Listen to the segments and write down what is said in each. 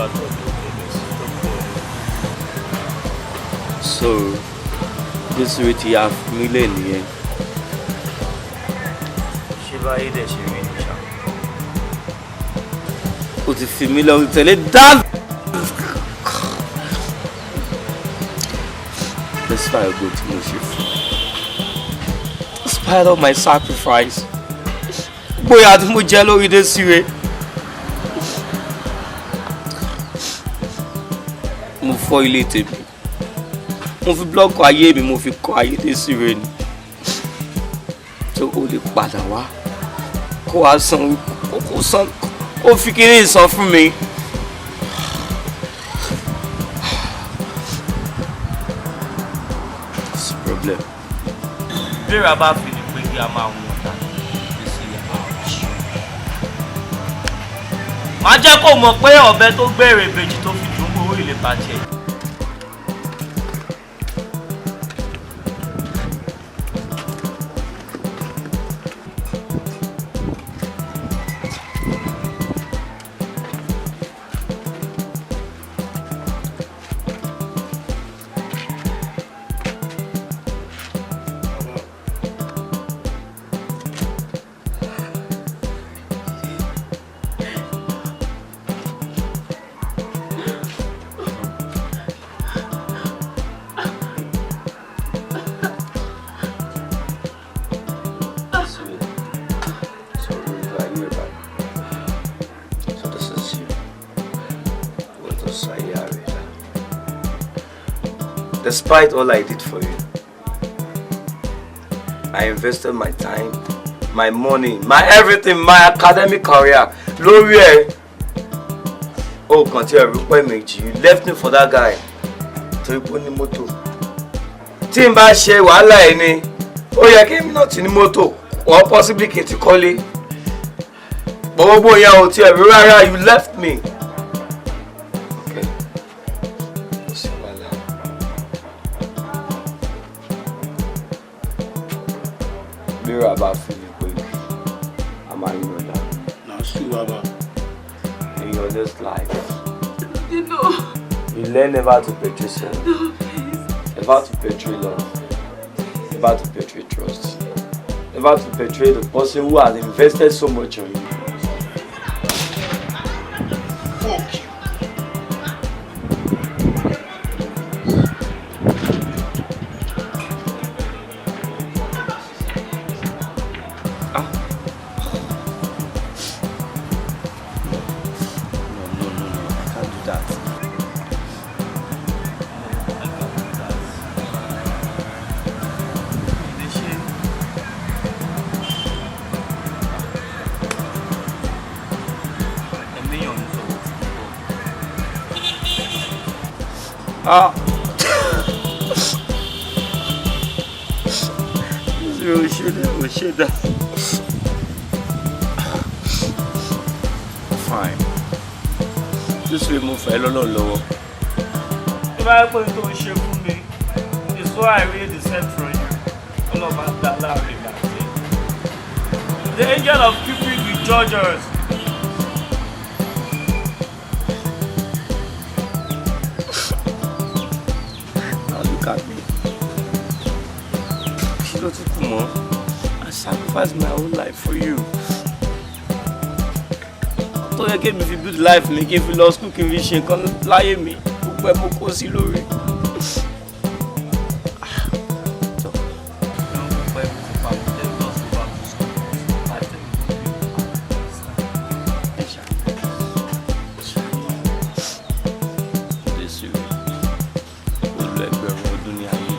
Nígbà tó tó bẹ̀rẹ̀ sí tó pọ̀. So, Desire ti ya fi mí lẹ̀ nìyẹn. Ṣé báyé dẹ̀ ṣe rí ní ṣá? O ti fi mí lọ tẹ̀lé dá. Despite ògo tí mo ṣe fún. Despite all my sacrifice. Bóyá tí mo jẹ́ lórí Desire. Mo fọ́ ilé tèmi. Mo fi blọ́ọ̀kù ayé mi, mo fi kọ́ ayé Desire ni. Tó o lè padà wá. Kó wá san, kó san, kó fi kíní san fún mi. What's the problem? Béèrè bá fi ni pé kí a máa wọ̀n ta Desire ouch. Màá jẹ́ kó mọ̀ pé ọ̀bẹ tó gbẹ̀rẹ̀ ìbejì tó fi dùn ún owó ìlé bàjẹ́. So this is you. Want to say Despite all I did for you, I invested my time, my money, my everything, my academic career. Lórí ẹ̀, o kàn tí ẹ̀rú pẹ́ méjì, you left me for that guy. Torí pé ó ní mọ́tò. Tí n bá ṣe wàhálà ẹ̀ ni, ó yẹ kí èmi náà ti ní mọ́tò, or possibly kí n ti kọ́lé. But gbogbo yẹn ò tiẹ̀ rí rárá, you left me. Okay. Kò sí wàhálà. Bírò àbá fi mi pé a máa yan ọ̀dà. Na sùn bàbá. In your next life, You know. you learn never to betray self, No, please. never to betray love, never to betray trust, never to betray the person who has invested so much on you. Fuck you. No, no, no, no, I can't do that. I can't do that. Ilé ṣe. Ẹ̀mí èèyàn ń sọ̀rọ̀ tí mo bọ̀. Ah! Zero shit, oh shit. Fine. This way mo fẹ́ lọ́lọ́ lọ́wọ́. Tó bá yẹ pé tó ń ṣe fún mi is what I really deserve from you. Ọlọ́ba dá láàrin ìgbà tí. The angel of Cupid will judge us. Now look at me. Kí ló tún kù mọ́? I sacrificed my whole life for you. Tó yẹ kí èmi fi build life mi, kí n fi lọ school, kí n fi ṣe nǹkan láyé mi, gbogbo ẹ̀ mo kó sí lórí. Desire, ó lo ẹgbẹ̀rún ọdún ní ayé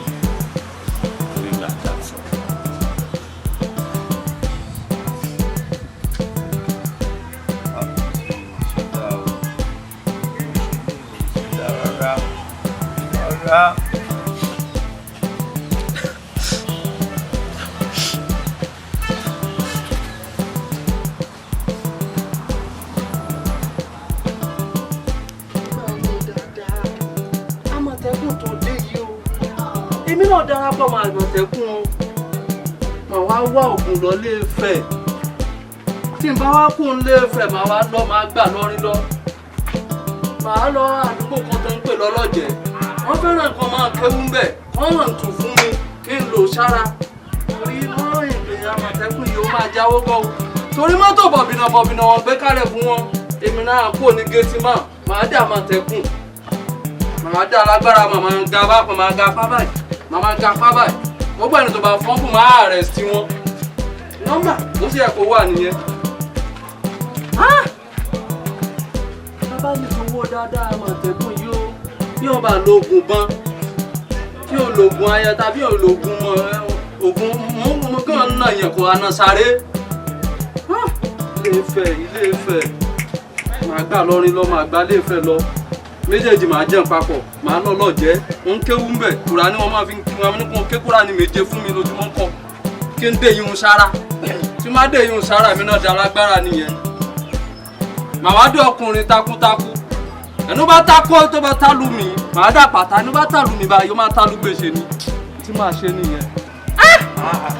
orí mi àdàtọ̀. Rárá. Àmọ̀tẹ́kùn tó dé yìí o, èmi náà darapọ̀ mọ́ Àmọ̀tẹ́kùn o. Màá wá wá ògùn lọ Ilé-Ifẹ̀. Tí n bá wá kó ń Ilé-Ifẹ̀, màá wá lọ, màá gbà lọ́rin lọ. Màá lọ àdúgbò kan tó ń pè lọ́lọ́jẹ̀. Wọ́n fẹ́ràn nǹkan máa kéwú ń bẹ̀. Wọ́n hàn tù fún mi kí n lò sára. Torí mọ́ ìpè Àmọ̀tẹ́kùn yìí ó máa jáwó bọ̀ o. Torí mọ́tò bọ̀bìnà bọ̀bìnà wọn gbé kálẹ̀ fún wọn. Èmi náà kò ní géètì máa. Màá dé Àmọ̀tẹ́kùn. Màá dé alágbára, màá máa ga bá, màá ga apá báyìí. Màá máa ga apá báyìí. Gbogbo ẹni tó bá fọ́n fún máa arrest wọn. Nọ́mbà ló sì yẹ kó wà nìyẹn. Bàbá mi fowó dáadáa Àmọ̀tẹ́kùn yìí ó. Bí wọ́n bá lo oògùn ban, tí ò lo oògùn aya tàbí ò lo oògùn mọ oògùn mú kàn ń nà yẹn kó aná sáré. Ilé Ifẹ̀, Ilé Ifẹ̀, màá gbà lọrin lọ, màá gbà Ilé Ifẹ̀ lọ. Méjèèjì màá jẹun papọ̀, màá lọ lọ́jẹ́, wọ́n ń kéwú ń bẹ̀, Kùránì wọ́n máa fi ń kí wọn, ní kí wọ́n ké Kùránì méje fún mi lójúmọ́ kan. Kí n dé yín sára, tí má dé yín sára mi náà di alágbára nìyẹn. Màá wá dé ọkùnrin takuntakun. Ẹnu bá takú tó bá tálù mí, màá dà pàtà, ẹnu bá tálù mí báyìí, ó máa tálù gbèsè ni. Tí màá ṣe nìyẹn.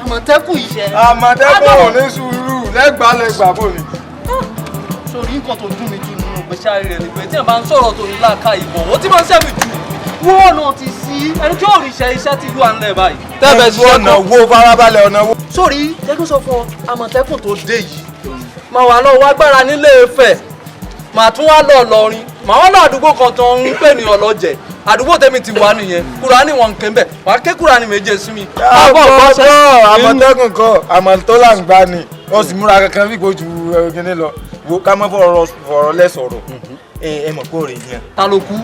Àmọ̀tẹ́kùn iṣẹ́. Àmọ̀tẹ́kùn ò ní sùúrù lẹ́gbàá bò ní. Sórí nǹkan tó dùn mí jù nínú ìgbésí ayé rẹ̀ ni pé tí ẹ̀ bá ń sọ̀rọ̀ tó ní làákà ìbọ̀, ó ti máa ń sẹ́mi jù. Wọ́n náà ti sí ẹni tí ò rí iṣẹ́ iṣẹ́ ti wà nílẹ̀ báyìí. Tẹ́bẹ̀ ṣiṣẹ́ ọ̀nà wo farabalẹ̀ ọ̀nà wo. Sórí jẹ́ kí n sọ fún ọ, Àmọ̀tẹ́kùn tó dé yìí, màá wà lọ wá agbára nílé Ifẹ̀, màá tún wá lọ Ìlọrin, màá wá lọ àdúgbò kan tó ń pè ní Ọlọ́jẹ̀. Àdúgbò tèmi ti wà nìyẹn. Kùránì wọn ń ké ń bẹ̀, wàá ké Kùránì méje sí mi. Àbọ̀ Àmọ̀tẹ́kùn kọ́, Àmọ̀tọ́lá ń gbá ni, wọ́n sì múra kankan bí kò ju kíní lọ. Wo ká má fọ̀rọ̀ lẹ́ sọ̀rọ̀. Ẹ mọ̀ pé òrè yẹn. Ta ló kú?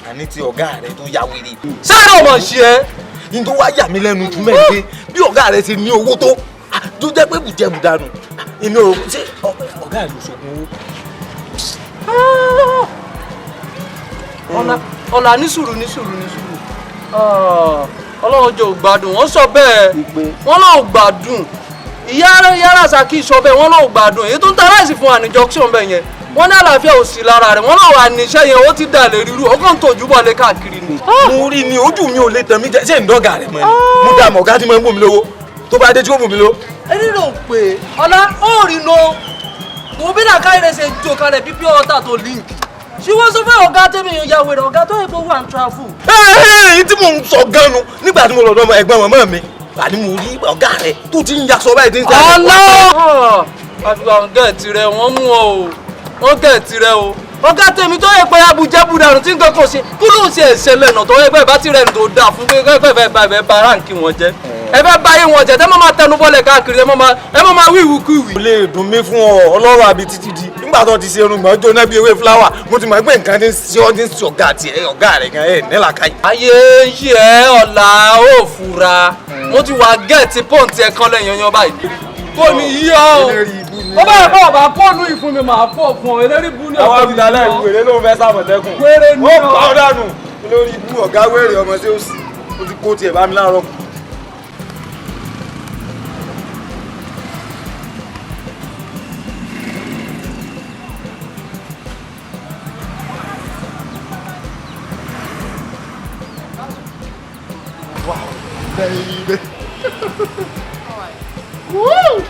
Àní ti ọ̀gá rẹ tó ya wèrè. Sáré ọmọ ṣe ẹ́. Ní tó wá yà mí lẹ́nu jù mẹ́rin pé bí ọ̀gá rẹ ti ní owó tó tó jẹ́ pé bùjẹ́bùdànù. Èmi ò ṣe ọ̀gá rẹ ò ṣògùn owó. Ọlá ní sùúrù ní sùúrù ní sùúrù. Ọlọ́run jẹ́ ògbádùn, wọ́n sọ bẹ́ẹ̀, wọ́n náà gbádùn. Ìyá Rasaki sọ bẹ́ẹ̀, wọ́n náà gbádùn. Èyí tó ń ta ráìsì fún wa ní junction bẹ́ẹ̀ yẹn, wọ́n ní àlàáfíà ò sí lára rẹ̀, wọ́n náà wà níṣẹ́ yẹn, ó ti dà lè ríru, ó kàn ń tòjú bọ̀ lé káàkiri ni. Mo rí ni ojú mi ò lè tàn mí jẹ, ṣé ń dọ́gà rẹ̀ mọ́ ni? Mo dá àmọ̀ ọ̀gá tí mo ń bù mí lówó, tó bá dé tí ó bù mí lówó. Ẹni rò pé Ọlá ó rí nu wo bí làkàyè rẹ̀ ṣe jò kalẹ̀ bí pure water tó link. Ṣé wọ́n sọ fún ọ̀gá tẹ́mi ìyá wèrè ọ̀gá tó yẹ kó wà ń travel? Èyí tí mò ń sọ gan-an nígbà tí mo lọ́dọ̀ ẹ̀gbọ́n màmá mi, àní mo rí ọ̀gá rẹ̀ tó ti ń yaṣọ báyìí tí ń sáré. Ọlá! Àfihàn gẹ̀ẹ́tì rẹ̀ wọ́n mú ọ o, wọ́n gẹ̀ẹ́tì rẹ̀ o. Ọ̀gá tèmi tó yẹ pé abujẹ́budànù tí nǹkan kan ṣe kú ló ń ṣe ẹ̀ṣẹ̀ lẹ́nà tó yẹ pé bá tirẹ̀ tó dáa fún pé pé fẹ́ bá ẹ bá ráǹkì wọn jẹ́. Ẹ fẹ́ bá yé wọn jẹ́ tẹ́ mọ́ máa tẹnu bọ́lẹ̀ káàkiri ẹ mọ́ máa wíwú kúwì. Kò lè dùn mí fún ọ ọlọ́rọ̀ àbí títí di nígbà tó ti ṣe irun gbọ̀n jóná bí ewé fúláwà, mo ti mọ̀ pé nǹkan ti ń ṣe ọ́ ti ń ṣe ọ̀gá àti ọ̀gá rẹ̀ gan ẹ̀ nílà káyì. Ayé ń yí ẹ ọ̀la ó fura, mo ti wà gẹ̀ẹ́tì pọ́ǹtì ẹ̀ kan lẹ́yìn yan báyìí. Kò ní yí ọ o. Ó bá yẹ kó ọba pọ́ọ̀lù ìfún mi màá pọ̀ fún ọ, eléré bú ní ọkọ̀ ìdílé wèrè ló ń fẹ́ sàmọ̀tẹ́kùn. Wèrè ní Ó ọ. pa ọ́ dànù lórí ibú ọ̀gá wèrè ọmọ sí òsì, ó ti kó tiẹ̀ bá mi láàárọ̀. Wow, baby. Woo!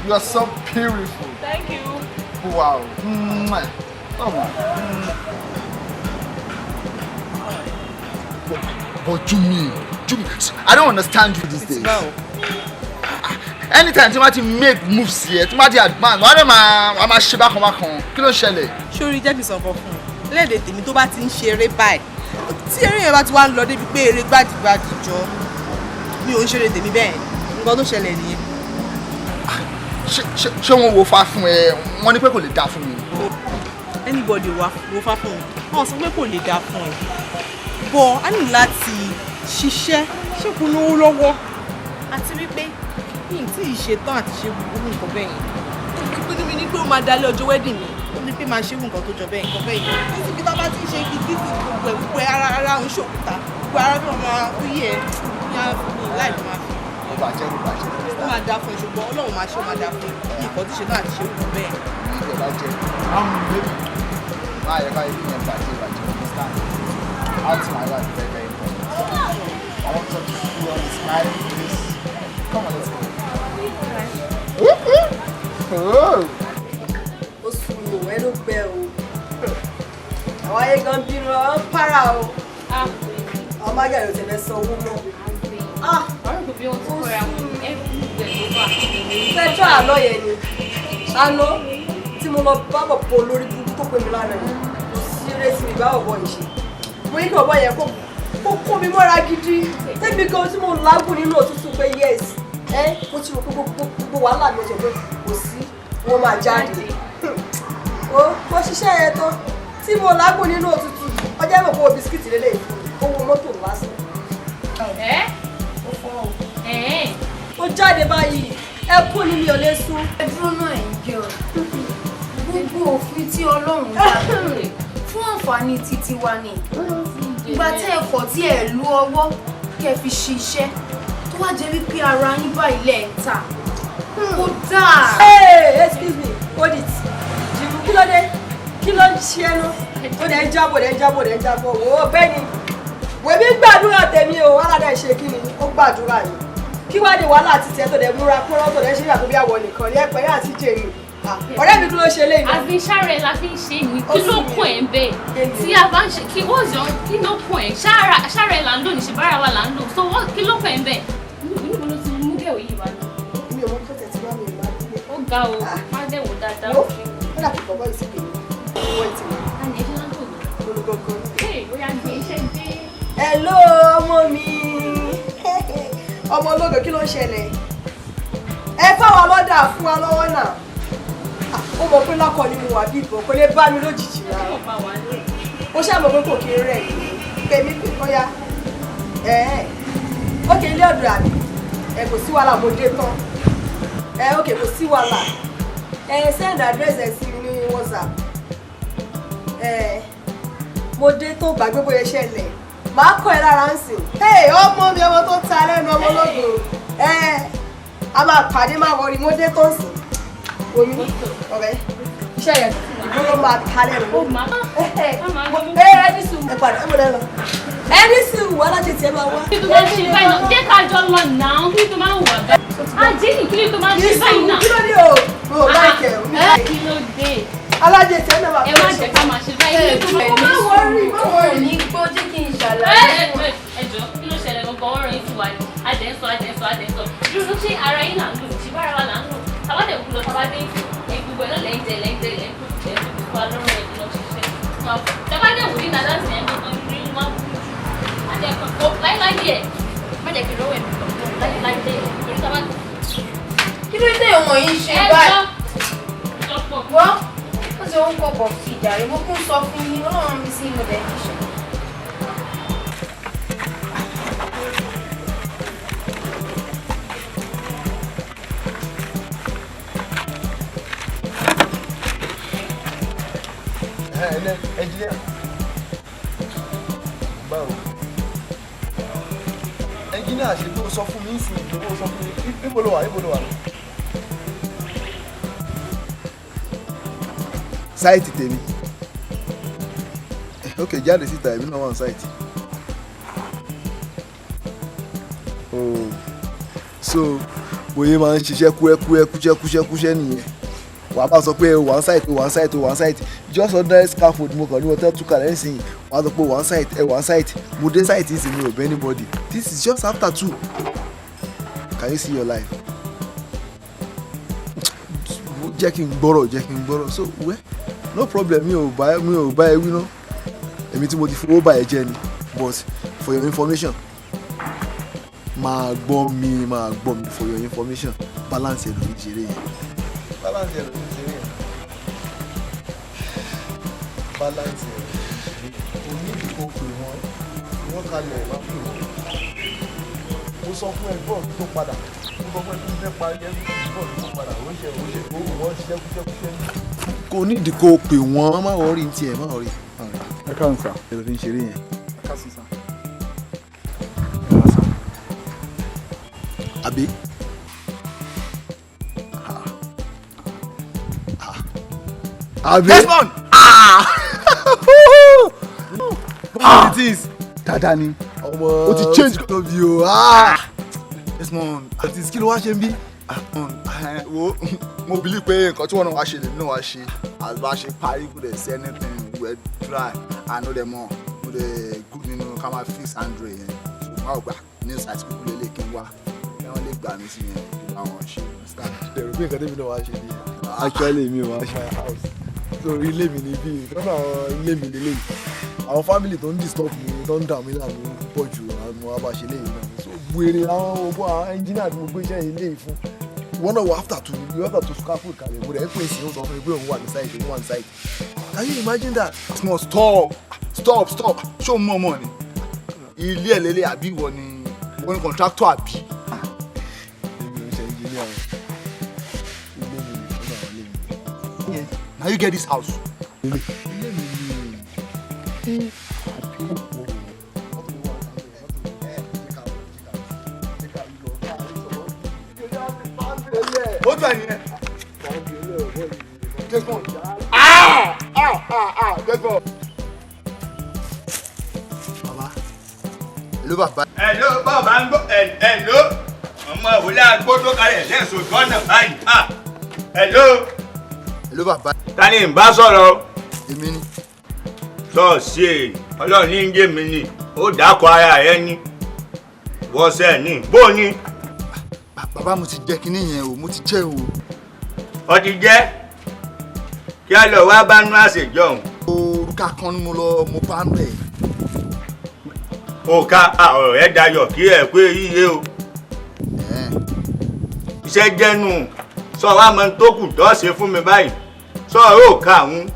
You are so beautiful. Thank you. Wow. Mwah. Come on. But Jumi, I don't understand you these days. Anytime tí wọ́n ti make moves here, tí wọ́n ti advance, wọ́n á máa ṣe bákan bákan. Kí ló ń ṣẹlẹ̀? Sórí jẹ́ kí n sọ nǹkan fún un. Lédè tèmi tó bá ti ń ṣe eré báyìí. Tí eré yẹn bá ti wá ń lọ débi pé eré gbàdìgbàdì jọ, mi ò ń ṣeré tèmi bẹ́ẹ̀. Nǹkan tó ṣẹlẹ̀ nìyẹn. Ṣé wọ́n wo fa fún ẹ? Wọ́n ní pé kò lè dáa fún mi. Anybody wo fa fún mi. Wọ́n sọ pé kò lè dáa fún ẹ. Bọ̀ a ní láti ṣiṣẹ́ ṣékun lówó lọ́wọ́. Àti wípé mi ì tí ì ṣetán àti ṣe gbogbo nǹkan bẹ́ẹ̀ yẹn. Ìpinnu mi ni pé ó máa dalẹ̀ ọjọ́ wedding mi. Ó ní pé máa ṣe nǹkan tó jọ bẹ́ẹ̀ nǹkan bẹ́ẹ̀ yẹn. Títí bí tá bá ti ń ṣe gidi gbogbo ẹ̀ gbogbo ẹ̀ ara ara ń ṣòkúta. Gbogbo ara bí wọ́n máa ó yẹ ní àfi láì máa fi. Ó bàjẹ́ ó bàjẹ́. Ó máa dáa fún ẹ ṣùgbọ́n Ọlọ́run máa ṣe ó máa dáa fún ẹ. Ní nǹkan tí ṣe náà àti ṣe nǹkan bẹ́ẹ̀. Ní ìjọba jẹ́ baby máa yẹ ká ibi yẹn bàjẹ́ bàjẹ́ understand. Out to my life very very important. I want to see on the smiling face. Come on, let's go. Oh. Ó sùn lò ẹ ló Gbẹ o. Àwọn ayé gan bínú, àwọn ń para o. Àwọn máa yàrá tẹ̀lé san owó mọ́. Ọ̀rọ̀ kò bí wọ́n tún kọ́ra wọn everywhere ló wà. Fẹ́jọ́ àná yẹn ni. Àná tí mo lọ bá bọ̀bọ̀ olórí burúkú tó pè mí lánàá yẹn. Kò sí eré tí mi bá bọ̀bọ̀ yìí ṣe. Mo ní kí bọ̀bọ̀ yẹn kó kó mi mọ́ra gidi. Tẹ́mi gan tí mo lágùn nínú òtútù pé yes. Ẹ mo ti rò pé gbogbo wàhálà mi ò sọ pé kò sí, wọ́n máa jáde. Ó mo ṣiṣẹ́ yẹn tán tí mo lágùn nínú òtútù, ọjọ́ ìmọ̀ kó o bisikíìtì lélẹ̀ fún mi, owó mọ́tò lásán. Ẹ́ Ó fọ́ o. Ó jáde báyìí, ẹkún ni mi ò lè sùn. Ẹ dúró náà, ẹ̀yin girl. Gbogbo òfin tí Ọlọ́run dá fún àǹfààní títí wa ni. Ìgbà tẹ́ ẹ kọ̀ tí ẹ lu ọwọ́ kẹ́ fi ṣiṣẹ́ tó wá jẹ́ wípé ara yín báyìí lẹ̀ ń tà. Kò dáa. Hey, excuse me, hold it. Jìbù, kí ló dé? Kí ló ń ṣe ẹnu? Ó dẹ̀ ń jábọ̀, dẹ̀ ń jábọ̀, dẹ̀ ń jábọ̀. Wò ó bẹ́ẹ̀ ni. Wèmí gbàdúrà tèmi o, wàhálà dẹ̀ ṣe kí ni? Ó gbàdúrà ni. Kí wá ní wàhálà àti tiẹ̀ tó dẹ̀ múra kúrọ́ tó dẹ̀ ṣe ìyàtọ̀ bí àwọ̀ nìkan ní ẹ̀pẹ́ àti jèrè. Ọ̀rẹ́ mi, kí ló ṣe léyìn? Àfi ṣára ẹ̀ la fi ń ṣe ni, kí ló kún ẹ̀ ń bẹ̀? Tí a bá ń ṣe kí, what's your, kí ló kún ẹ̀? Ṣára ṣára ẹ̀ là ń lò ní ṣe bára wa là ń lò, so what, kí ló kún ẹ̀ ń bẹ̀? Níbo ló ti mú gẹ̀wò yìí wá ní? Mi ò mọ tó tẹ̀ tí wá mi ò máa dé. Ó ga o, má dẹ̀ wò dáadáa. Ó dà kí bọ̀bọ̀ yìí sì pè mí. Owó ìtì mi. A ní ẹjọ́ náà tó lò. Olùgọ́gọ́. Hey, bóyá gbé iṣẹ́ dé. Hello, ọmọ mi. Ọmọ ológo, kí ló ń ṣẹlẹ̀? Ẹ fáwọn ọlọ́dà fún wa lọ́wọ́ náà. Ó mọ̀ pé lọ́kọ̀ ni mo wà bí ìbọn kò lè bá mi lójijì náà. Ó ṣàmọ̀ pé kò kí ń rẹ̀ mí. Pè mí pé kọ́yá. Ẹ̀ ókè, ilé ọ̀dọ̀ àbí? Ẹ kò sí wàhálà, mo dé tán. Ẹ ókè, kò sí wàhálà. Ẹ send address ẹ sí mi ní WhatsApp. Ẹ mo dé tó, gbàgbé bóyá ṣẹlẹ̀. Màá kọ́ ẹ lára ń sìn. Hey, ọmọ mi, ọmọ tó ta lẹ́nu, ọmọ ológo. Ẹ a máa pàdé, máa wọrí, mo dé tó ń sìn. Omi ọ̀rẹ́ iṣẹ́ yẹn ìgbóró máa ta lẹ́nu. Ó máa Ẹ ẹ ní sùúrù. Ẹ padà, ẹ mọ̀ lẹ́nu. Ẹ ní sùúrù, wàhálà ṣe tiẹ̀ máa wá. Kí ló máa ń ṣe báyìí náà? Jẹ́ ká jọ lọ náà, kí ló máa ń wà báyìí? Ajé ni, kí ló máa ń ṣe báyìí náà? Kí ló dé o? Mo ò láìkẹ̀ o. Kí ló dé? Alájẹ tiẹ̀ náà máa Ẹ má jẹ́ ká máa ṣe báyìí. Kí ló Má worry, má worry. Ní gbọ́, jẹ́ kí n Ẹ ṣàlàyé. ẹ ẹ jọ, kí ló ṣẹlẹ̀ gangan? Wọ́n rán yín sí wa ni. Adẹ̀ ń sọ, adẹ̀ ń sọ, adẹ̀ ń sọ. Dúró, ṣé ara yín là ń lò? Ṣé bára wa là ń lò? Tàbá dẹ̀ kú lọ, tàbá dé gbogbo ẹ̀ náà lẹ́yìn jẹ, lẹ́yìn jẹ, lẹ́yìn tó jẹ, tó fi wá lọ́rùn ẹ̀ lọ ṣiṣẹ́. Tàbá dẹ̀ wò ní nàdá sí ẹ̀ gbogbo ní wọ́n kú jù. Adẹ̀ kan kó láíláí ẹ̀. Má jẹ́ kí n rọ́wọ́ ẹ̀ láíláí ẹ̀. Torí tàbá Kí ló dé ọmọ yìí ń ṣe Ẹ báyìí? jọ pọ̀. Wọ́n ó ti ń kọ̀ bọ̀ sí ìjàre, mo kún sọ fún yín, Ọlọ́run mi sí mo dẹ̀ ń ṣe. Engineer, báwo engineer ṣe tó sọ fún mi sí ìgbówó sọ fún mi, níbo ló wà, níbo ló wà? Site tèmi. Ok, jáde síta, èmi náà wà ní site. Oh, so bóyá máa ń ṣiṣẹ́ kúẹ́kúẹ́ kúṣẹ́ kúṣẹ́ kúṣẹ́ nìyẹn. Wàá bá sọ pé one site, one site, one site, just ordinary scaffold mo kàn ní wọ́n tẹ́ túkà lẹ́yìn sí. Wàá sọ pé one site, ẹ one site. Mo dé site yìí sì, mi ò bẹ́ anybody. This is just after 2. Can you see your life? Jẹ́ kí n gbọ́rọ̀, jẹ́ kí n gbọ́rọ̀. So well, no problem, mi ò bá ẹ wí ná. Èmi tí mo ti fowó bá ẹ jẹ ni. But for your information, máa gbọ́ mi, máa gbọ́ mi, for your information, balance ẹ̀ ló ń ṣeré yẹn, balance ẹ̀ ló ń ṣeré yẹn, balance ẹ̀ ló ń ṣeré. Kò ní ìdíkò pè wọ́n, wọ́n kalẹ̀ wá pè wọ́n. Mo sọ fún ẹgbọ́n mi tó padà, mo sọ fún ẹ tó fẹ́ parí ẹbí bọ́ọ̀lù tó padà, ó ṣe ó ṣe ó wọ́n ṣiṣẹ́ kúṣẹ́ kúṣẹ́ ní. Kò ní ìdíkò pè wọ́n, má worry ní tiẹ̀, má worry. Ẹ káàsán sà. Ẹ ló fi ń ṣeré yẹn. Ẹ káàsán sà. Àbí? Àbí? Desmond! Ah! How it is? Dáadáa ni. Ọmọ O ti change. Tóbi o. Ah! Desmond. Àti kí ló wá ṣe ń bí? Wo, mo believe pé nǹkan tí wọ́n náà wá ṣe lèmi náà wá ṣe. As bá ṣe parí, kò dẹ̀ sí anything, we dry and no dẹ̀ mọ̀, mo dẹ̀ good nínú ká máa fix Android yẹn. So mo á gbà ní site kúkú lélẹ̀ kí n wá. Kí wọ́n lè gbà mí sí yẹn kí n bá wọn ṣe. Understand? Ẹ̀rù pé nǹkan tẹ́mi náà wá ṣe nìyẹn. Actually, mi ò wá ṣe my house. So ilé mi ni bí ìtọ́nà àwọn ilé mi lélẹ̀ yìí. Àwọn family tó ń disturb mi, tó ń dà mí láàmú púpọ̀ jù, àwọn wa bá ṣe léyìí náà. So wèrè àwọn owó àwọn engineer tí mo gbé iṣẹ́ ilé yìí fún. Wọ́n náà wọ after two, you after two scaffold kalẹ̀. Mo dẹ̀ ń pè sí, ó sọ fún mi pé òun wà ní site, òun wà ní site. Can you imagine that? Small, stop, stop, stop. Ṣé o mọ̀ ọmọ ni? Ilé ẹ̀ lélẹ̀ àbí ìwọ ni contractor àbí? Èmi ò ń ṣe engineer o. Ilé mi ni ìtọ́nà àwọn ilé mi. Na you get this house. Ilé mi ni àbí òwò. Ó tún ẹ̀ nìyẹn. Desmond. Ah! Ah! Ah! Ah! Desmond. Baba. Hello, bàbá. Hello, bàbá ń gbọ́. Hello, ọmọ ìwòlẹ́ agbódó kalẹ̀ lẹ́sùn gbọ́nà báyìí. Ah, hello. Hello, bàbá. Ta ni ń bá sọ̀rọ̀? Èmi ni. Ṣọ́ọ̀ṣì èrè ọlọ́run ní ń jẹ́ mi ni ó dákọ̀ ara rẹ ni wọ́sẹ̀ ní bó ni. Bàbá, mo ti jẹ́ kinní yẹn o, mo ti jẹ́ o. Ọ ti jẹ́ kí á lọ wá bá nú àṣejọ òun. Òrùka kan ni mo lọ mo bá ń bẹ̀. Òka ọ̀rọ̀ rẹ dayọ̀ kí ẹ pé yíyé o. Iṣẹ́ jẹ́nu sọ wá mọ tó kù tó ṣe fún mi báyìí, sọ yóò ka àwọn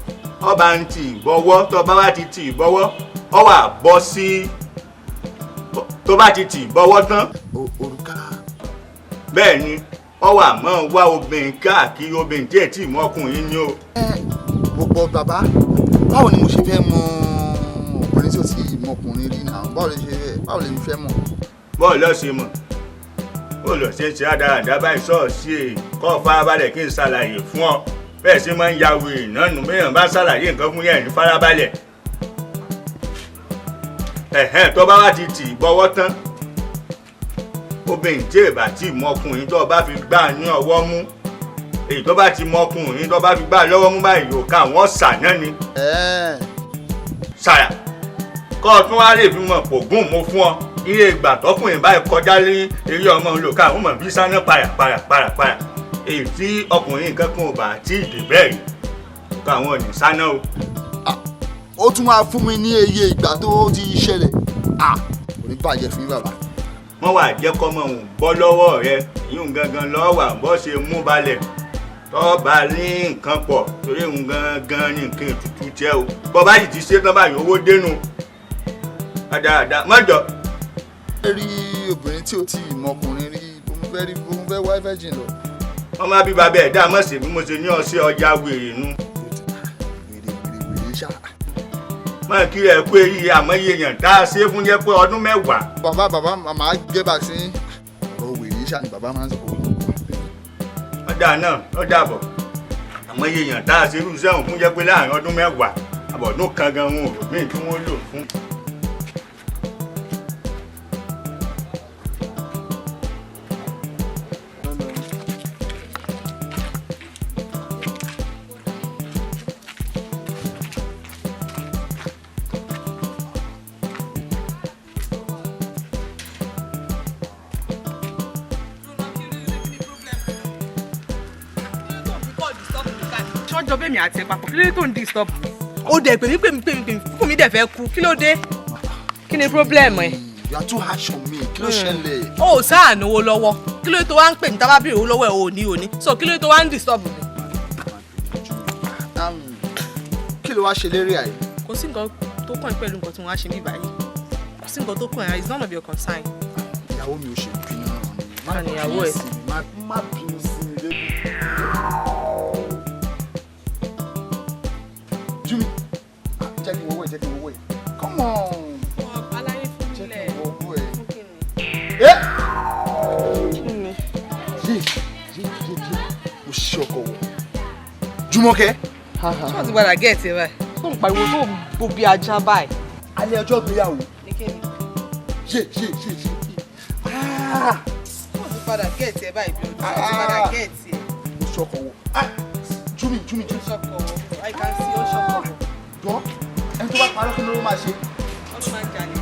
ọba ń tì bọ́wọ́, tó bá wá ti tì bọ́wọ́, ọ wà bọ́ sí tó bá ti tì bọ́wọ́ tán. Òrùka. Bẹ́ẹ̀ ni, ọ wà mọ́ wá obìnrin káàkiri, obìnrin tí ẹ̀ tí mọ́ ọkùnrin ni o. Gbogbo bàbá, báwo ni mo ṣe fẹ́ mọ ọkùnrin tí ò tí mọ ọkùnrin rí náà? Báwo lè ṣe báwo lè fẹ́ mọ̀? Bọ́ọ̀ lọ ṣe mọ̀, bọ́ọ̀ lọ ṣe ń ṣe àdáradá báyìí. Ṣọ́ọ̀ṣì èrè kọ́ farabalẹ̀ kí n ṣàlàyé fún ọ. Bẹ́ẹ̀ sì máa ń ya wèrè náà nù, bẹ́ẹ̀ bá ṣàlàyé nǹkan fún yẹn ní farabalẹ̀. Ẹ̀hẹ́n, tó bá wá ti tì bọ́wọ́ tán, obìnrin tí èbà tí mọ ọkùnrin tó bá fi gbá ní ọwọ́ mú, èyí tó bá ti mọ ọkùnrin tó bá fi gbá lọ́wọ́ mú báyìí, yóò ká àwọn ṣà náà ni. Ṣàyà kọ́ ọ tún wá lè fi mọ̀ pògùn mo fún ọ. Iye ìgbà tọkùnrin báyìí kọjá lé eré ọmọ olùkọ́ àwọn ọmọ bí sáná para para para para, èyí tí ọkùnrin kankan ò bá tí ì dé bẹ́ẹ̀ rí kọ́ àwọn ò ní sáná o. Ó tún máa fún mi ní iye ìgbà tó ti ṣẹlẹ̀, kò ní bàjẹ́ fún yín bàbá. Wọ́n wà jẹ́ kọ́mọ òun bọ́ lọ́wọ́ rẹ, ìyún gangan lọ́wọ́ wà bọ́ ṣe mú balẹ̀ tọ́ bá ní nǹkan pọ̀ torí òun gangan ní nǹkan ètùtù jẹ́ o. Bọ́ bá sì ti ṣe tán báyìí, owó dénú dáadáa mọ́jọ. Ẹ rí obìnrin tí ò tí ì mọ ọkùnrin rí, mo fẹ́ rí, mo fẹ́ wá virgin lọ. Wọ́n má bí bàbá ẹ̀ dá mọ̀ sí bí mo ṣe ní ọṣẹ ọjà wèrè nu. Wèrè wèrè wèrè ṣá. Mọ̀ kí ẹ pé iye àmọ́ iye èèyàn tá a ṣe fún jẹ́ pé ọdún 10. Bàbá, bàbá, màá gé bá sí ọ̀rọ̀ wèrè ṣá ni bàbá máa ń sọ. Ọ̀dà náà ọ̀dà bọ̀, àmọ́ iye èèyàn tá a ṣe irú iṣẹ́ òun fún jẹ́ pé láàrin ọdún 10 àbọ̀dún kan gan wọn ò rò míì tí wọ́n lò fún. Ṣọ́jọ́ bẹ́ẹ̀ mi àti ẹ̀ papọ̀, kí ló dé tó ń disturb mi? Ó dẹ̀ pè mí pè mí pè mí pè mí fún mi dẹ̀ fẹ́ kú, kí ló dé? Kí ni problem ẹ? You are too harsh on me, kí ló ṣẹlẹ̀? O ò sáà náwó lọ́wọ́, kí ló dé tó wá ń pè mí tábà bèrè owó lọ́wọ́ ẹ̀? Ò ní ò ní, so kí ló dé tó wá ń disturb mi? Kí ló wá ṣe lérí àyè? Kò sí nǹkan tó kàn ẹ́ pẹ̀lú nǹkan tí wọ́n á ṣe mí báyìí, kò sí nǹkan tó kàn ẹ́, it's none of your concern. Ìyàwó mi ò ṣe bínú náà ni. Ta ni ìyàwó ẹ? Má bínú sí mi baby. Jimmy, jẹ́ kí n wọ́wọ́ ẹ̀, jẹ́ kí n wọ́wọ́ ẹ̀. Come on. Aláyé fún mi lẹ̀. Jẹ́ kí n wọ́wọ́ ẹ̀. Ẹ́! Yé yé yé yé, mo ṣe ọkọ̀ wọ̀. Jùmọ̀kẹ́. Ṣé wọ́n ti padà gẹ̀ẹ́tì ẹ báyìí? Tó ń pariwo tó ń bo bí ajá báyìí. Alẹ́ ọjọ́ ìgbéyàwó. Yé yé yé yé. Ah! Ṣé wọ́n ti Padà get ẹ báyìí bí ọdún. Ó ti padà get ẹ. Ó ṣọkọ̀ wọ̀. Ah! Júmi júmi júmi. Ó ṣọkọ̀ wọ̀. I can see ó ṣọkọ̀ wọ̀. Jọ ẹni tó bá parọ́ kí ló máa ṣe? Wọ́n ló máa ń jalè.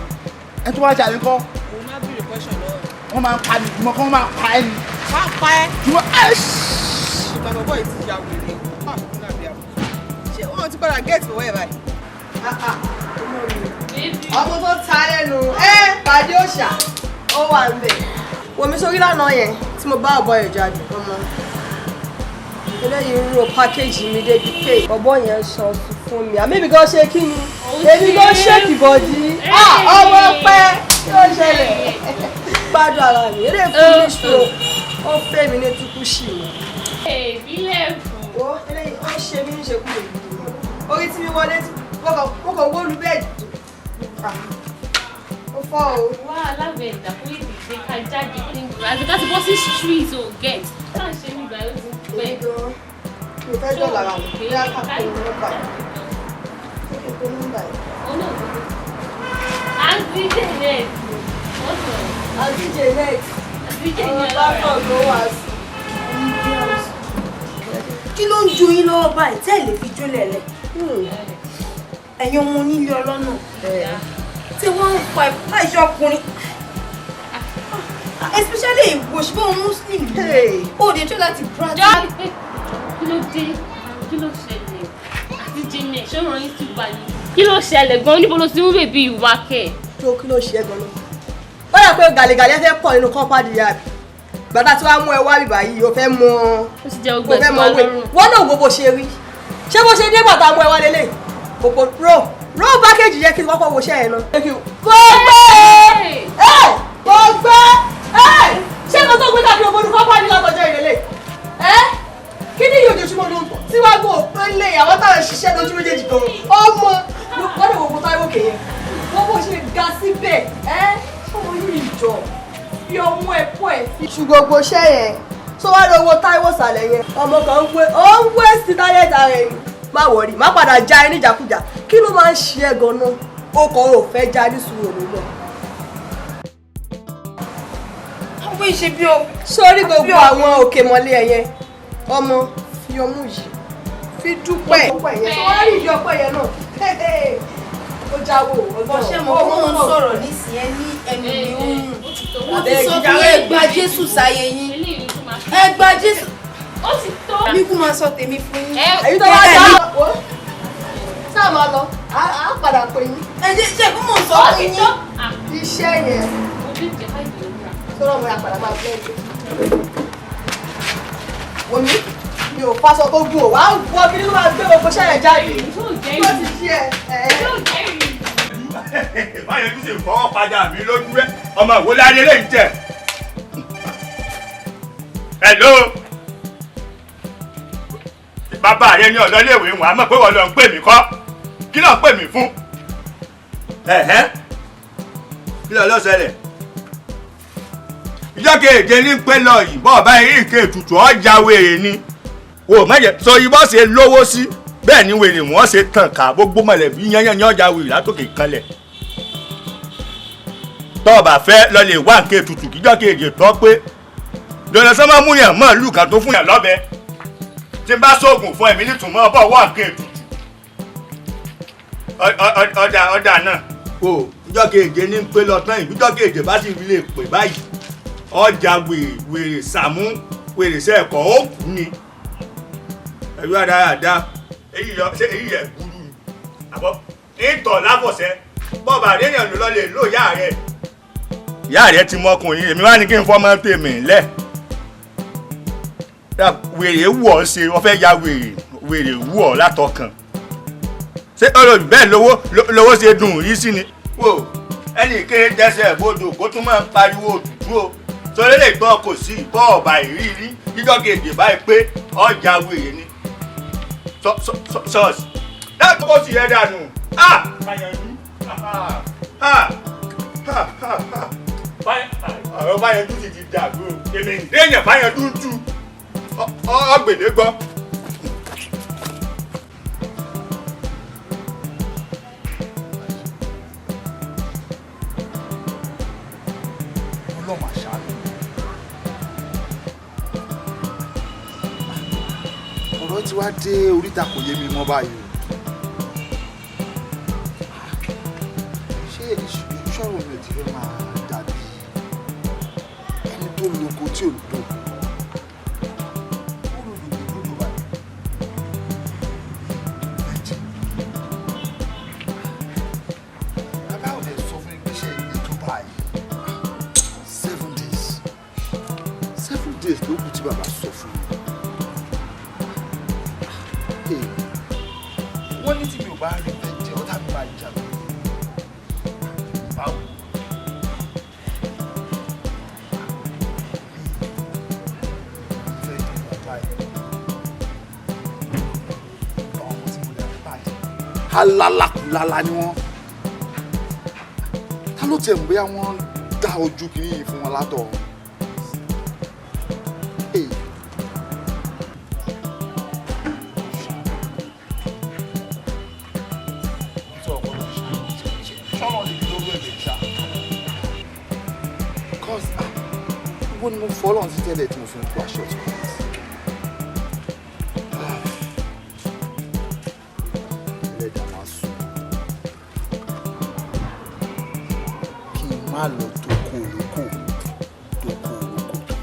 Ẹni tó bá jalè ńkọ́? Òun máa béèrè question lọ́wọ́ mi. Wọ́n máa ń pa ni, jùmọ̀ kán máa pa ẹ́ ni. Wọ́n á pa ẹ́. Jùmọ̀ ẹ́ Ìgbà bọ̀bọ̀ yìí ti ya wèrè. Ṣé wọ́n ti padà get owó ẹ̀ báyìí? Ọmọ tó ta lẹ́nu ẹ pàdé òòṣà ó wà ń bẹ̀. Wò mí sórí lánàá yẹn tí mo bá ọ̀bọ yẹn jáde ọmọ. Eléyìí ń ro pákéjì mi débi pé ọ̀bọ yẹn sọ fún mi. Àmì mi gan ṣe kí ni? Èmi gan ṣèkì bọ̀dí. Ọmọ pẹ́ kí ló ṣẹlẹ̀? Gbádùn ara mi, eré fún mi ṣo, ó fẹ́ mi ní túkúṣì mi. Ìbílẹ̀ fún. Wo eléyìí ó ṣe mí níṣekú mi. Orí tí mi wọlé mo kàn wó lu bẹ́ẹ̀dì. Ó fọ́ o. Wá alábẹ̀ ìdàkúlé ìdíje ká jáde kí ni àti ká ti bọ́ sí street o get. Ká ṣe mí ìgbà yóò ti pẹ́. Mi ò fẹ́ dọ̀là ara mi, bí a kà pé nọ́mbà yìí. Kí n pe nọ́mbà yìí? Àǹtí Janet. Àǹtí Janet. Àǹtí Janet. Ọ̀rọ̀ bá ló wà sí. Kí ló ń ju yín lọ́wọ́ báyìí tẹ́ ẹ̀ lè fi jó lẹ̀lẹ̀? Ẹ̀yin ọmọ onílé ọlọ́nà tí wọ́n ń pa ìṣe ọkùnrin especially ìwọ ṣùgbọ́n muslim ó lè tó láti practice. Kí ló dé? Kí ló ṣẹlẹ̀? Àǹtí Janet ṣé ó ràn yín sí wa ni? Kí ló ṣẹlẹ̀ gan-an? Níbo ló ti ń bèbí ìwà kẹ̀? Tó kí ló ṣe é gan-an? Ó yà pé gàlégàlé fẹ́ pọ̀ nínú kọ́ńpáàdì yà bí. Gbàdá tí wàá mú ẹ wá bìbà yìí, o fẹ́ mọ Ó ti jẹ́ ọgbẹ́ sí wa lọ́rùn. Wọ́n náà wo bó ṣe rí. Ṣé bó ṣe dé bàtà mú ẹ wá lélẹ̀? Kòkò ró ró pákéjì yẹ kí n kọ́kọ́ wo iṣẹ́ yẹn náà. Mo gbé ẹ mo gbé ẹ ṣé mo tó gbé káàkiri òbodù kọ́ńpáàdì látọjọ́ ìrẹ̀lẹ̀? Ẹ kí ni yóò jojúmọ́ ló ń bọ̀? Tí wàá gbọ́ òpin lé àwọn táwọn ṣiṣẹ́ lójú méjèèjì gan. Ọmọ wọ́n lè wo gbogbo táwọn òkè yẹn. Wọ́n bó ṣe ga síbẹ̀ ẹ́ ọmọ yìí jọ fi ọmú ẹ pọ̀ ẹ̀ sí. Ṣù gbogbo iṣẹ́ yẹn tó wá lọ wo Táíwò sàlẹ̀ yẹn ọmọ kan ń wé ó ń wé sí táyẹ̀tà rẹ̀ ni. Má wọ̀rí má padà já ẹ níjàkújà kí ló máa ń ṣe ẹ gan-an ó kàn ó fẹ́ já ní sùúrù òun náà. Àwọn ìṣe bí o. Sórí gbogbo àwọn òkè mọ́lé ẹ yẹn ọmọ fi ọmú yìí fi dúpẹ́ yẹn tó wá rí ìdí ọpẹ́ yẹn náà ó jáwó Bó ṣe mọ̀ kó ń sọ̀rọ̀ nísìnyẹn ní ẹnu mi ń rùn. Mo ti sọ fún yín ẹ gba Jésù sáyé yín. Ẹ gba Jésù. Ó ti tó. Mi kú máa sọ tèmi fún yín. Èyí tó bá dá o sáà máa lọ á padà pè yín. Ẹ jẹ́ ṣe kó mò ń sọ fún yín. Iṣẹ́ yẹn sọ̀rọ̀ mo yà padà máa bẹ́ẹ̀ dé. Wòmí mi ò fásọ tó gùn ò wá wọ kí ló máa gbé gbogbo iṣẹ́ yẹn jáde. Ó ti ṣí ẹ. Báyọ̀ tún ṣe fọwọ́ padà mi lójú rẹ̀ ọmọ ìwọlé ayé lè ń jẹ. Hello. Bàbá rẹ ní ọ̀dọ́ iléèwé wọn a mọ̀ pé wọ́n lọ ń pè mí kọ́. Kí ló ń pè mí fún? Kí ló ló ṣẹlẹ̀? Ìjọ́ keje ní pé lọ yìí bọ́ ọ̀bá eré ìké ètùtù ọjà wèrè ni. Wò mẹ́jẹ̀ sọ ibọ́ ṣe lówó sí bẹ́ẹ̀ ni wèrè wọ́n ṣe tàn ká gbogbo mọ̀lẹ́bí yányán ní ọjà wèrè látòkè kanlẹ̀. Tọ́ ọ̀bà fẹ́ lọ lè wá nǹkan ètùtù kíjọ́ keje tọ́ pé dandan sọ́mọ́ mú yàn mọ́ ìlú kan tó fún yàn lọ́bẹ tí n bá sóògùn fún ẹ̀mí nítumọ̀ ọbọ̀ wá nǹkan ètùtù ọ̀dà ọ̀dà náà o ìjọ́ keje ní pé lọ tán ìjọ́ keje bá sì lè pè báyìí ọjà wèrè sàmú wèrè sẹ́ẹ̀kọ́ ó kú ni ẹ̀rú àdáyàdá èyí yẹ burú ni àbọ̀ ìtọ̀ láfọ̀sẹ́ bọ́ọ̀bà àdéhùn ló lọ lè lò yá rẹ̀ ìyá rẹ̀ ti mọkùnrin èmi wá ní kí n fọmọ tèmi lẹ̀ wèrè wù ọ́ ṣe wọ́n fẹ́ ya wèrè wèrè wù ọ́ látọkàn ṣé ọ̀rọ̀ bẹ́ẹ̀ lówó lówó ṣe dùn yìí sí ni wò ẹnì kéré dẹ́sẹ̀ bodò kó tún máa ń pariwo òtútù o sọlẹ́ lè gbọ́ kò sí ìbọ̀ ọ̀bà ìrírí jíjọ́ kejì báyìí pé ọjà wèrè ni ṣọ́ọ̀ṣì dáàbò kò sì yẹ dànù ọ̀rọ̀ báyẹn sì ti dàgbò èmi ń déyàn báyẹn dúdú ọ̀gbẹ̀dẹ̀ gbọ́. Ọlọ́run àṣà mi. Ti wá dé oríta, kò yé mi mọ́ báyìí o. Ṣé ìṣòro mi ò ti fẹ́ máa dàbí ẹni tó lóko tí ò lóko? Ó lòdù lòdù báyìí. Méjì. Bàbá ò lè sọ fún mi pé ṣe ilé tó báyìí. 7 days. 7 days ló kù tí bàbá sọ fún mi. Hey, wọ́n ní tí mi ò bá rí bẹ́ẹ̀ jẹ́, ọ̀tá mi máa jà mí. Báwo? Fẹ́ jẹ́ bàbá yìí. Bá ọmọ tí mo dà bàjẹ́. Alálàkúlálá ni wọ́n. Ta ló tiẹ̀ mọ̀ bóyá wọ́n dá ojú kìíní yìí fún wọn látọ̀? Hey. Ṣọ́nà lè fi lórí ẹ̀jẹ̀ ṣá. Cause ah, wo ni mo fọ́ Ọlọ́run sí tẹ́lẹ̀ tí mo fi ń kó aṣọ tó kọ́. Ẹlẹ́dàá máa sùn. Kí n má lọ tó kó olóko tó kó olóko tó.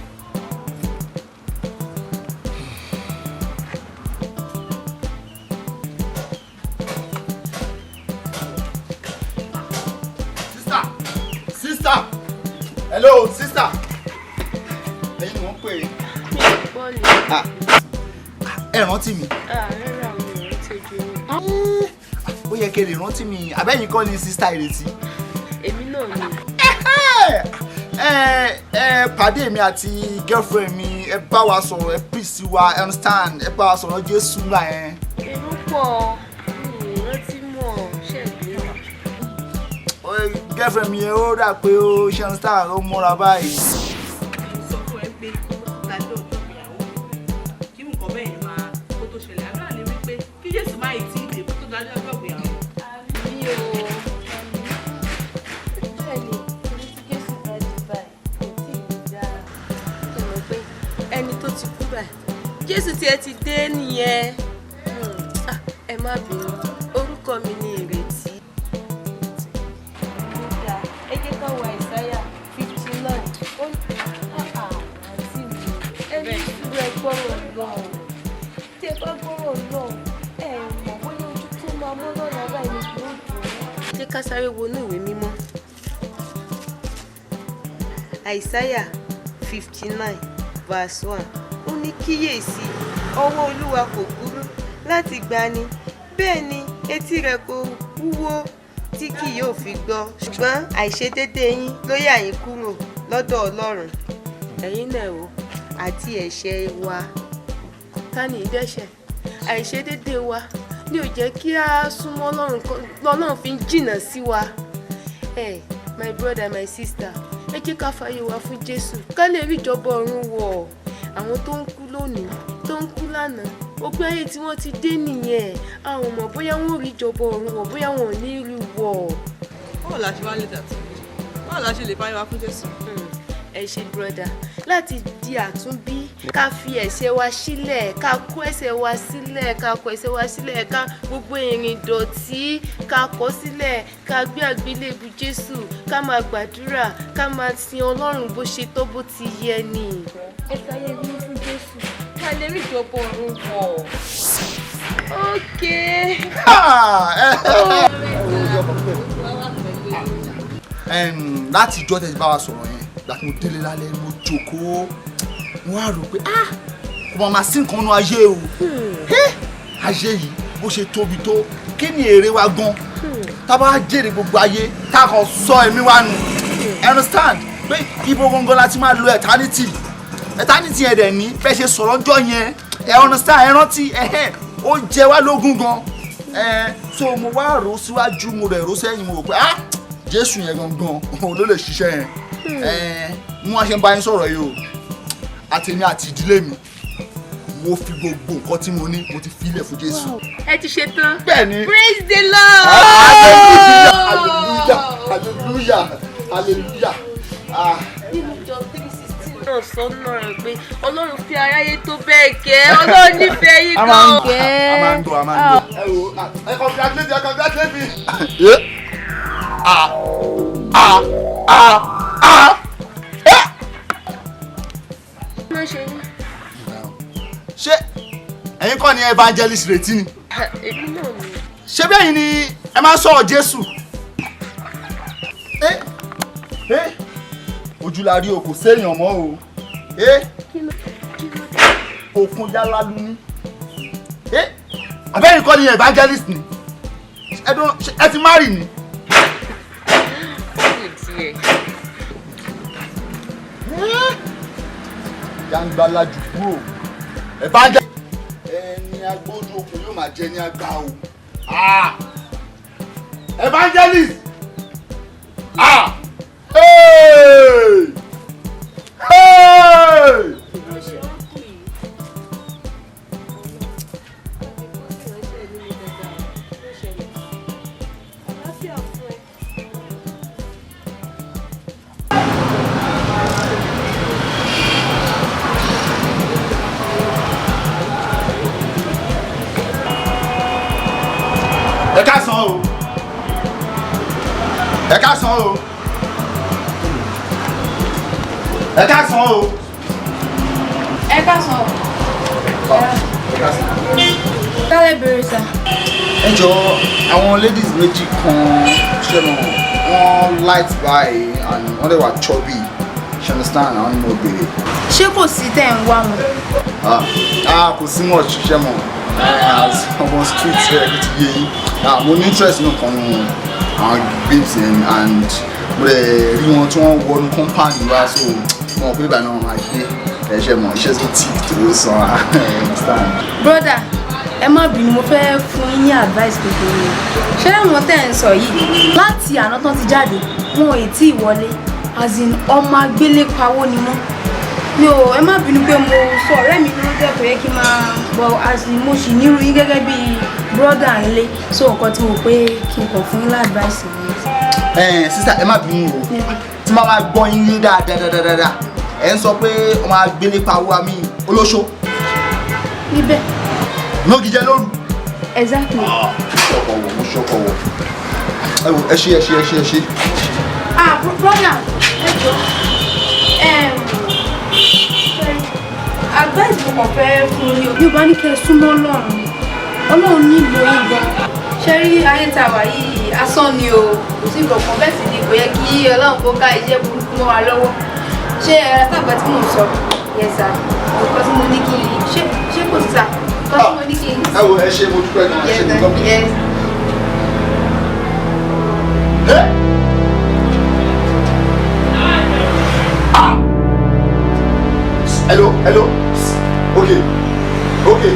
Sister, sister, hello sister. Ẹ̀yin ni wọ́n ń pè é. Bọ́ọ̀lù. Ah, ẹ rántí mi? Rárá, mi ò rántí ojú yín. Ó yẹ kí ẹ lè rántí mi. Àbẹ́yìn kọ́ ni sister Ìrètí? Èmi náà ni. Ẹ ẹ pàdé mi àti girlfriend mi, ẹ bá wa sọ̀rọ̀, ẹ preach wa, ẹ understand, ẹ bá wa sọ̀rọ̀ Jésù ńlá yẹn. Èrò pọ̀, mi ò rántí mọ̀, ṣẹ̀gbẹ́. Girlfriend mi yẹn, ó dà pé ó ṣe understand, ó múra báyìí. Mo sọ fún ẹ pé tàbí ọjọ́ ìgbéyàwó mi kí nǹkan bẹ́ẹ̀ máa kó tó ṣẹlẹ̀, àdúrà ni wípé kí Jésù má ì tí ì dé kó tó dájú ọjọ́ ìgbéyàwó. Mi ò bẹ́ẹ̀ ni, torí tí Jésù bá dé báyìí, kò tí ì dáa. Ṣe mọ̀ pé ẹni tó ti kú báyìí, Jésù tiẹ̀ ti dé nìyẹn. Ah, ẹ má bínú, orúkọ mi ni Ìrètí. Ó dáa, ẹ jẹ́ ká wo Àìsáyà 59. Ó ní àǹtí mi, ẹ ní sùúrù, ẹ gbọ́rọ̀ lọ́hùn. Tí ẹ bá gbọ́rọ̀ lọ́hùn, ẹ mọ̀ bóyá ojú tó máa mọ́ lọ́la báyìí ni yóò dùn. Jẹ́ ká sáré wọnú ìwé mímọ́. Àìsáyà 59 verse 1, ó ní, "Kíyèsí, ọwọ́ Olúwa kò kúrú láti gbani, bẹ́ẹ̀ ni etí rẹ̀ kò wúwo tí kì yóò fi gbọ́, ṣùgbọ́n àìṣedéédé yín ló yà yín kúrò lọ́dọ̀ Ọlọ́run ẹ̀yin náà o, àti ẹ̀ṣẹ̀ wa." Ta ni ìdẹ́ṣẹ̀? Àìṣedéédé wa ni ò jẹ́ kí a súnmọ́ Ọlọ́run, lọ́lọ́run fi ń jìnnà sí wa. Hey, my brother, my sister, ẹ jẹ́ ká fàyè wa fún Jésù ká lè rí ìjọba ọ̀run wọ̀. Àwọn tó ń kú lónìí, tó ń kú lánàá, òpin ayé tí wọ́n ti dé nìyẹn. A ò mọ̀ bóyá wọ́n ò rí ìjọba ọ̀run wọ̀, bóyá wọn ò ní rí wọ̀. Báwo la ṣe wá lè dàtí? Báwo la ṣe lè fàyè wa fún Jésù? Ẹ ṣe, brother. Láti di àtúnbí, ká fi ẹ̀ṣẹ̀ wa sílẹ̀, ká kó ẹ̀ṣẹ̀ wa sílẹ̀, ká kó ẹ̀ṣẹ̀ wa sílẹ̀, ká gbogbo ìrìn ìdọ̀tí ká kọ̀ sílẹ̀, ká gbé àgbélébù Jésù, ká máa gbàdúrà, ká máa sin Ọlọ́run bó ṣe tó bó ti yẹ ni. Ẹ fàyè yín fún Jésù ká lè rí ìjọba ọ̀run wọ̀. Okay. Láti ìjọ tẹ́tí bá wa sọ̀rọ̀ yẹn, láti mo délé lálẹ́, mo jókòó, mo wá rò pé ah, kò máa ma sí nǹkan nú ayé o. Ayé yìí bó ṣe tóbi tó, kí ni èrè wa gan tá a bá jèrè gbogbo ayé, tá a kàn sọ ẹ̀mí wa nù? Understand pé ibo gangan la ti máa lo eternity? Eternity yẹn dẹ̀ ní bẹ́ẹ̀ ṣe sọ̀rọ̀ ọjọ́ yẹn. Ẹ understand, ẹ rántí, ẹ̀hẹ́, ó jẹ wá lógún gan ẹ. So mo wá rò síwájú, mo rẹ̀ rò sẹ́yìn, mo rò pé ah, Jésù yẹn gangan òun ló lè ṣiṣẹ́ yẹn. Ẹ mú wá ṣe ń bá yín sọ̀rọ̀ yìí o, àtèmi àti ìdílé mi, mo fi gbogbo nǹkan tí mo ní, mo ti filẹ̀ fún Jésù. Ẹ ti ṣe tán. Bẹ́ẹ̀ni. Praise the Lord. Hallelujah, hallelujah, hallelujah, ah. Nínú John 3:16 náà náà sọ náà rẹ̀ pé Ọlọ́run fi aráyé tó bẹ́ẹ̀ kẹ́, Ọlọ́run nífẹ̀ẹ́ yín gan. A máa ń gbọ́, a máa ń gbọ́. Ẹ wo, ẹ congratulate, ẹ congratulate me. Ah ah ah ah. Ṣé ẹ̀yin kọ́ ni evangelist Retí ni? Èmi náà ni. Ṣé bẹ́ẹ̀ ni ẹ máa ń sọ̀rọ̀ Jésù? Ojú la rí o, kò séèyàn mọ́ o. Òkun yálà lu ní. Àbẹ́yìn kọ́ ni evangelist ni? Ẹ ti marry ni? Jangbala jù kúrò. Evangelist. Ẹni agbójú okùn yóò máa jẹ ní àgbà o. Evangelist. Hey! Hey! Ẹ káàsán o. Ẹ káàsán o. Ẹ káàsán o. Ẹ káàsán o. Ẹ káàsán. Tálẹ̀ bèrè sà. Ẹ jọ̀ọ́, àwọn ladies méjì kan ṣe mọ̀ wọ́n light by and wọ́n dẹ̀ wà chubby, ṣe understand, àwọn ni mo béèrè. Ṣé kò sí tẹ̀ ń wá wọn? Ah, kò sí much, ṣe mọ̀, as ọmọ street ẹ̀ kò ti yé yín. Mo ní interest nínú kan nínú àwọn babes yẹn and mo lè rí wọn tí wọ́n wọnú compound wa, so mo mọ̀ pé ìgbà náà máa gbé ẹ̀ṣẹ̀ mọ̀ iṣẹ́ tó tíì tó sanra, understand. Brother, ẹ má bínú, mo fẹ́ fún yín ní advice kékeré. Ṣé àwọn tẹ́ ń sọ yìí láti àná tán ti jáde, wọn ò tí ì wọlé, as in ọmọ agbélépawó ni wọ́n. Mi ò, ẹ má bínú pé mo sọ ọ̀rẹ́ mi ló jẹ́ kò yẹ kí n máa bọ̀, as in mo sì nírú yín gẹ́gẹ́ bí brother ńlé, so nǹkan tí mo pé kí n kàn fún yín láadvice nìyẹn. Ẹ sísá, ẹ má bínú o, tí máa máa gbọ́ yín yé dáadáa, ẹ ń sọ pé ọmọ agbélépawó àmì olóṣó. Níbẹ̀. Nógijẹ lóru. Exactly. Mo ṣọkọ wọ, mo ṣọkọ wọ. Ẹ wo, ẹ ṣé, ẹ ṣé, ẹ ṣé, ẹ ṣé. Ah, brother, ẹ jọ. Advice mo kàn fẹ́ fún yín o. Bí o bá ní kẹ́ ẹ súnmọ́ Ọlọ́run, Ọlọ́run nílò yín gan. Ṣé rí ayé tá a wà yìí, asán ni o, kò sí nǹkan kan, bẹ́ẹ̀ sì ni kò yẹ kí Ọlọ́run kó ká iṣẹ́ burúkú mọ́ wa lọ́wọ́. Ṣé ẹ tàgbà tí mò ń sọ? Yes sir. Nǹkan tí mo ní kí n ṣé kò sí sà? Nǹkan tí mo ní kí n. Ẹ wo, ẹ ṣé, mo dúpẹ́ gan, ẹ ṣé ní gọ́ọ̀mù. Yes. Hello, hello. Okay, okay.